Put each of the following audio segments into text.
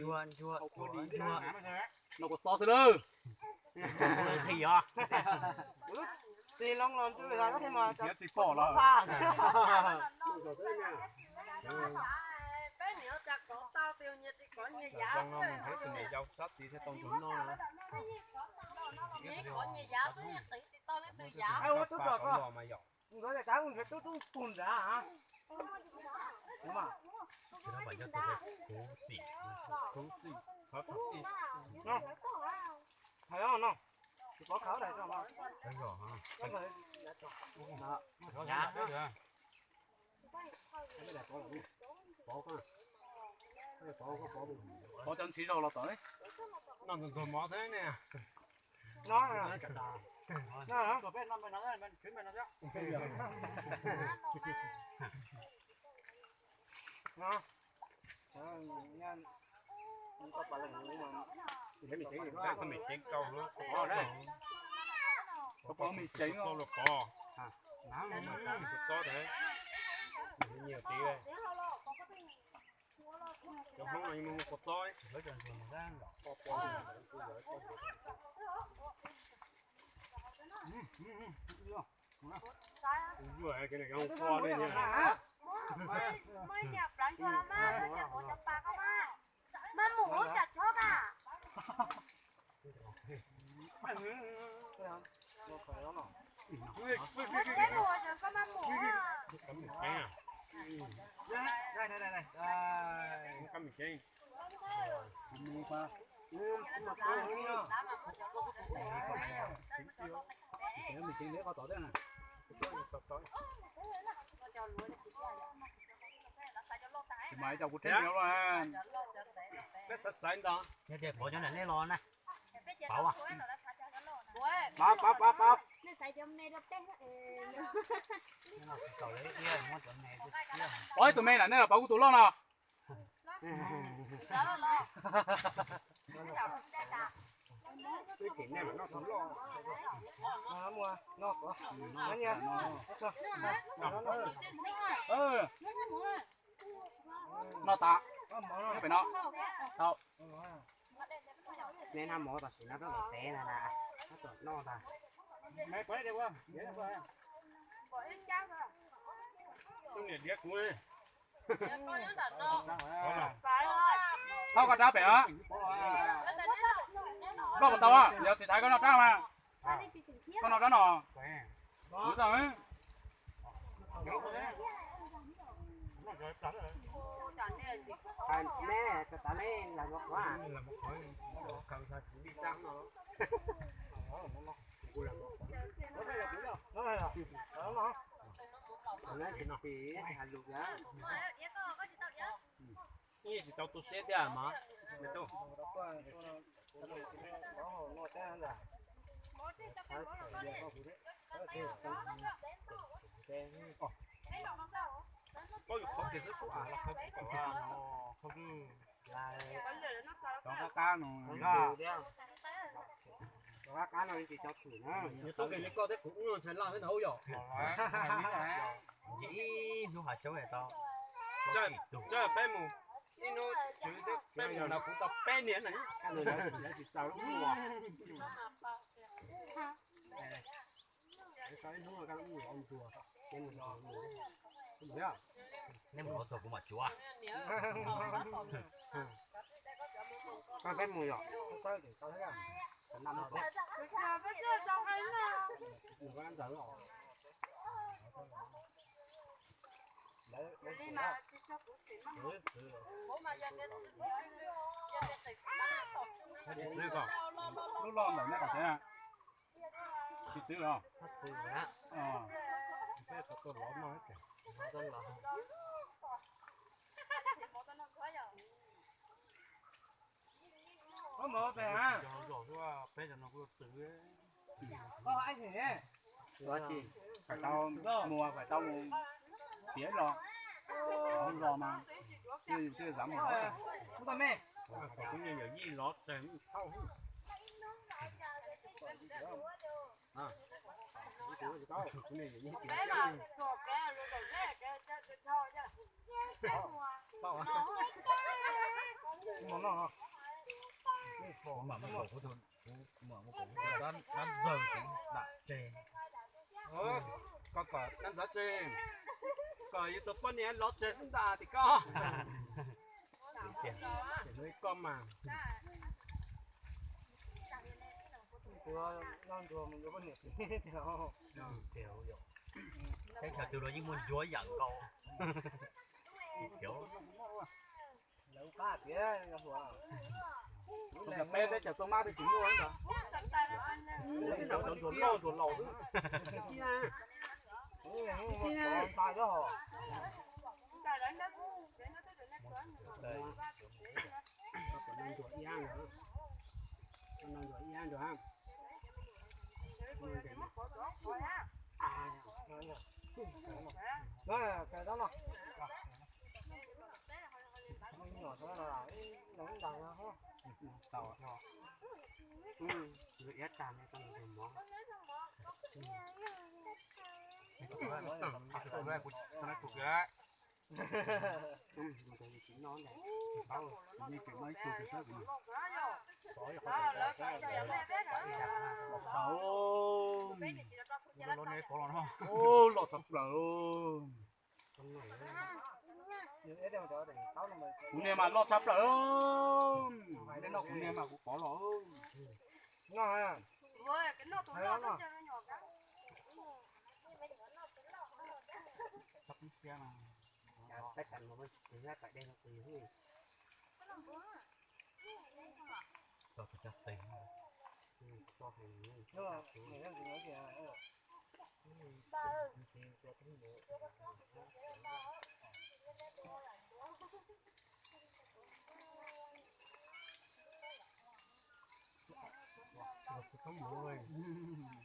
Ntsuag, ntsuag, ntsuag. No kuv txo xwb lawm. Tsis loo los ntsuag los tsis pom los. Peb niam txiv kov tau tias nyias tsis kov nyias yav. Tus niam yau sab tid thiaj tau ntsuag noj na. Nyias kov nyias yav xwb, nyias qiv tsis tau leej twg yav. Nkawd tub tub pug nrad. Hais no, tsis pov khawv daim no. Pov cov ntsis zog los tom ne. No ntxuag ntxuag mov xwb ne. No, no, no. Koj pom me tseeb rau lub, koj pom me tseeb los pov, txob tod, nyiam txiv, cov Hmoob no yeej muaj kua txob. Ua, Mas cov kuv tseem nyob los, peb xaiv xaiv ntawd. Yog tias pov cov ntawm nej los na, pov, pov, pov, pov. Pov ib tug me na, nej los pov kuv tus loj no. No tas, nyob pem no. Tau. Nej noj mov tam sim no rau tom tev ntag na, rau tom noj ntag. Tau koj rab pem os. Koj puas tau, yog tsis thaiv koj noj rab mas. Koj noj rab no. Kuv tau. Neb, tas tas nej los mov qhuav. Tsis tau tu siab tiag mas. Koj yus qhov kiag xwb xwb as. Cov qab qab no, cov qab qab no tsis tau thwm na. Yus tau kis li koj thiab kuv ub no ntshai laj thiab ntag yom. Ces ib hnub hav xyoob tau. Tsawg peb mus, ib hnub tswv thiab peb mus no kuv tau peb niag na. Lawv tsis tau lub ua. Nej mus ua txog kuv mam tsuav. Koj peb mus yom. Lub loj ntawm nej qhov tsev, tsis txwv los? Koj mus pem a? Koj tsis, phải tau mus, phải tau mus piav los, los mas, yus twb zam mus. Kuv tau me, kuv niag yawm yij lov tseg thauj. Kuv mam mus kom kuv tus, kuv mam mus kom kuv tus dab, dab ntxawg kuv dam tseg. Koj kom dab ntxawg tseg, kom yus tus poj niam lov tseg xwb ntag tim koj. Koj mas. Teb chaws twg los yeej muaj ncuav yam nkaus. Peb teb chaws txoj mab twb tsis muaj ntag. Cov ntsuag loj ntsuag laus xwb. Ntsuag ib yam ntsuag, ntsuag ib yam ntsuag. Tau. Lwm iab tag ne tau tus mov. Kuv no ib tug saib kuv no. Los txog plaws. Kuv niag mas loj tshaj plaws. Kuv niag mas kuv pov los.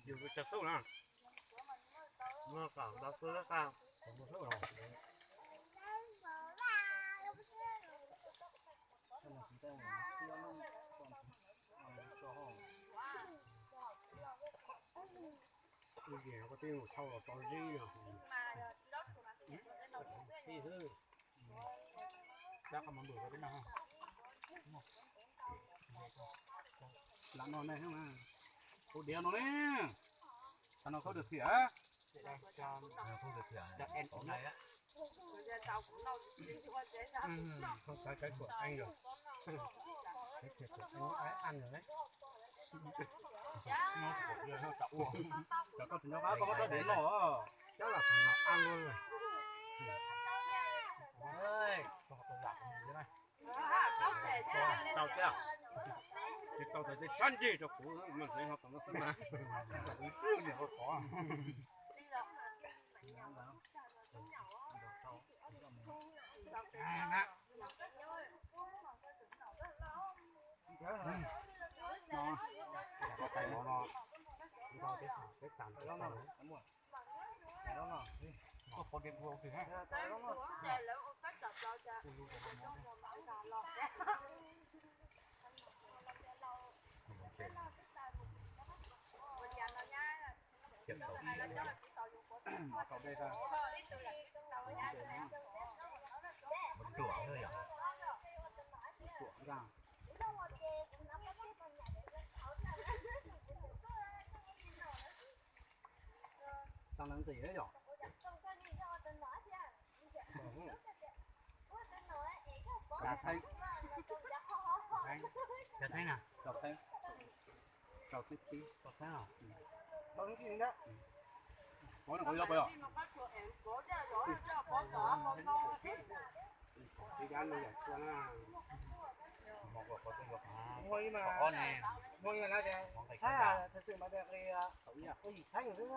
Yus tsis xub na. Muaj kom tau xub qa. Ib yam ko tej mus thauj los tau zib no. Ib xwb. Cab qhov mov npum rau peb noj. Lam no ne, tus diav no ne. Thaum no khaub dawm thiam. Khaub dawm thiam. Khaub dawm thiam, khaub dawm thiam. Cov koj tsis nco qab koj muab rab diav no, cab lam thaum no a luaj. Tau thiab. Tsis tau tas tej tshab ncig rau kuv mas xeev ho tau no xwb mas. Kuv swb niam hauv qhov. No, tais mov no, peb tam no, koj pov kev ua twg ha. Xav nees ntim yom. Cov theeb. Cov theeb na. Cov theeb. Cov theeb tib. Cov theeb os. Cov theeb tib na. Cov no qhov yog pes os. Muaj ib mas, muaj ib mas, saib thật sự mà được thì tôi chỉ thấy một cái,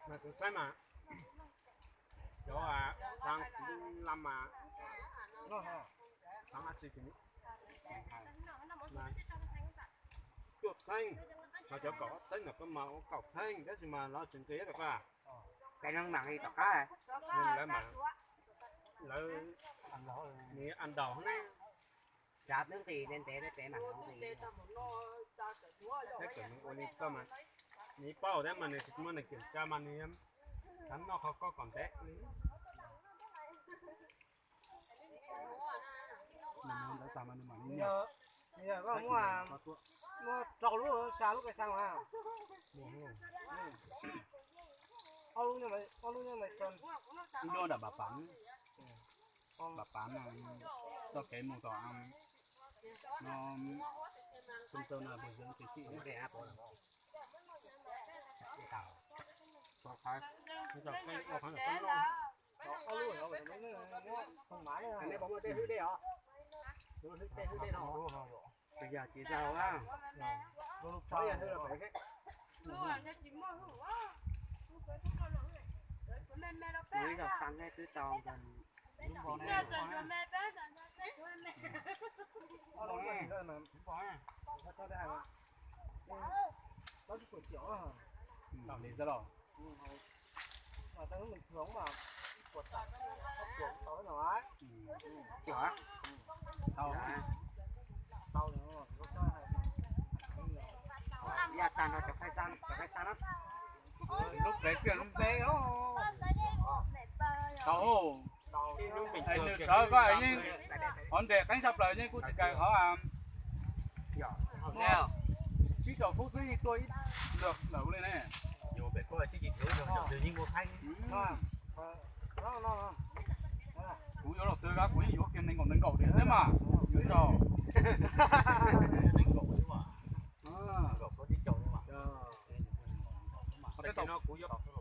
mas kuv saib mas cov xav txiv lam mas, xav dab tsi ces cuaj txheeb, ho cov kaum ob txheeb ntawm koj mas ua kaum txheeb tab sis mas lawv tsis nqis rau koj. Cái nó mặn thì tỏ cái. Lawv mas, lawv nws ăn đầu ne. Xav twb nqis ntev ntev peb mas nqis. Tab cov nws ua li koj mas, nws paub thiab mas nws tsis muaj nws kiểm tra mas nws xav noj qhov koj kom ntev li. Nws ntawd tag mas nws mam li nyiam. Muaj, muaj rau lub, xya lub cây xăng mà. Ob lub, ob lub nyob Mai Sơn. Ib lub nram Npam Pam, Npam Pam no, txoj kev mus tom no, Sông Sâu no, Bùi Dưỡng Tiến Sĩ. Txoj kev ua qhov ntawm no. Ob lub, ob lub, muaj tej hwj dej os. Tej hwj dej no. Tus yog tsis zaug a. Tus ib zaug xav neb twb tau nkaus. Tau li xwb los. Tau li xwb los. Lub pem kiag lub npe os. Tau, es nws sawv ko yeej qhov nres qeeb tshaj plaws yeej kuj tsis kais qhov. Tsib rau feeb xwb yeej tuaj ib lwm lawm li ne. Kuv yuav los twg kuv yeej yuav kiag nees nkaum nees nkaum tiag thiab mas. Yuav tau.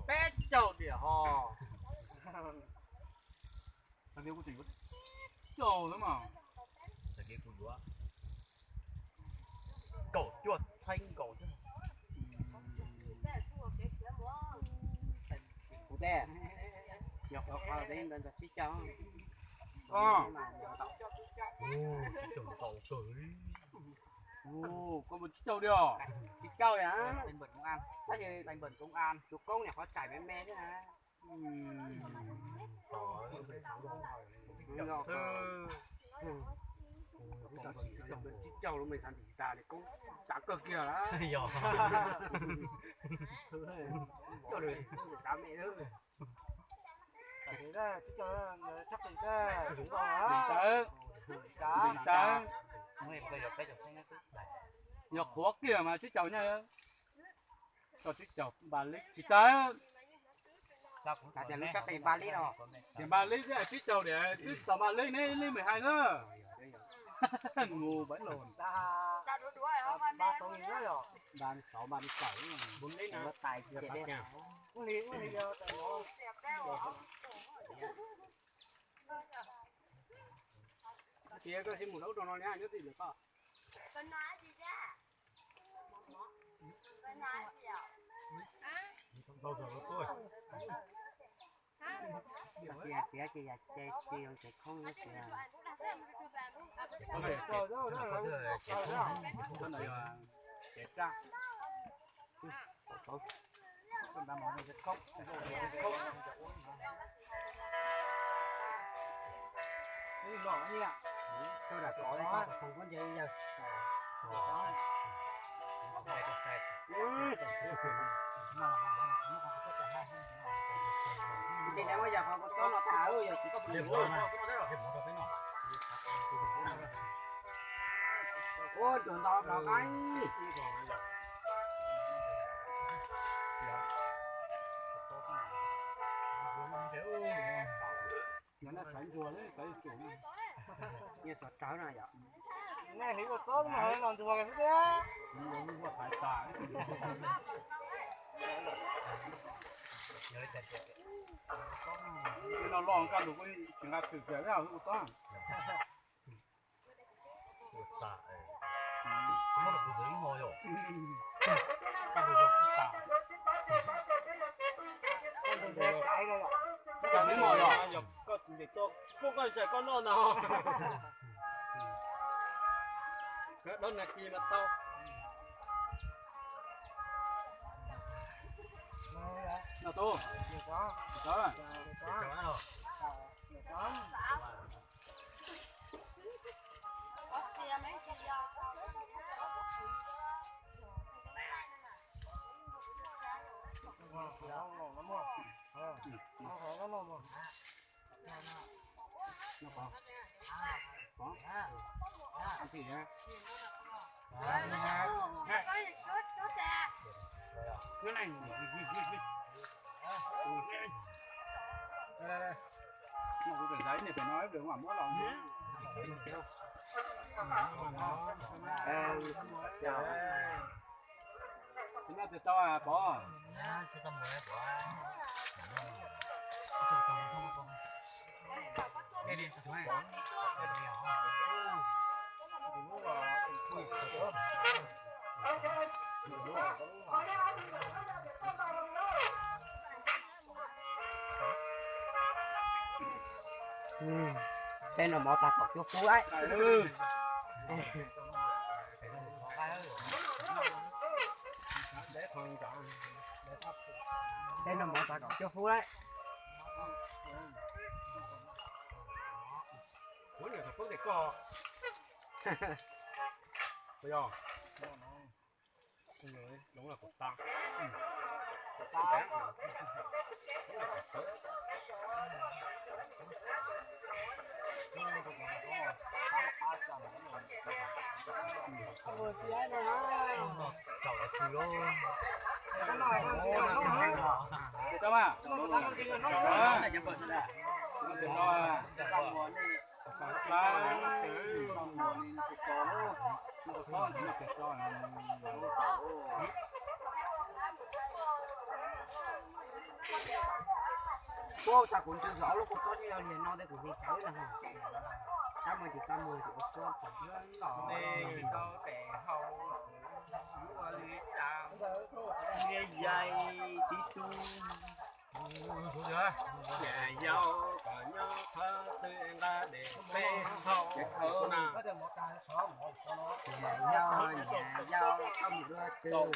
Peb caug tiag ho. Kuv tseem yuav caug xwb mas. Kuv tej, yog qhov qhov tej ntawd tsib caug. Koj mus tsib caug li os. Tsib caug li, tus koob niam qhov tsaim me me thiab. Tsib caug lub me xav ntim tas li koob tsav kawg kiag lawm. Yog. Tsib caug me. Yog qhuav kiag mas tsib caug nyaj. Tau tsib caug npaj li tsis tau. Tias npaj li thiab tsib caug diam twb tau npaj li ne, li me hais na. Mus pab los ntag. Npaj xauv npaj tais. Tias koj tsis mus rau ub rau no li nyob twj ywm koj. Tias tias ces yam ces tsis zoo ces khoob tias. Ua, tuaj nto rov qab. Yog nej xaiv ntsuag, xaiv tsum. Nyias xov tsawv no yom. Nej hliv ua txob no los ntsuag xwb thiab. Ua tais tas. Tej no los kaj lus kuj tsis nqa tshwm kiag ua txob. Koj tsis ntes tuaj, koj ntsais koj noj no. Koj dab nas kis mas tau. No tu. Tsis tau pov. Tej no mov tag kaum cuaj fub lawm. Tej no mov tag kaum cuaj fub lawm. Puab tas kuv ntsw zov lub kua txob nyob yog niag no tej kuv hu cawv na. Tab mas ces tab mas ces ua suab tau. Ua li cas niag yais tib tug nyam yau kom nyob qhov twg nqa dej peb hau na. Nyam yau, nyam yau, koj mus dua twg lawm?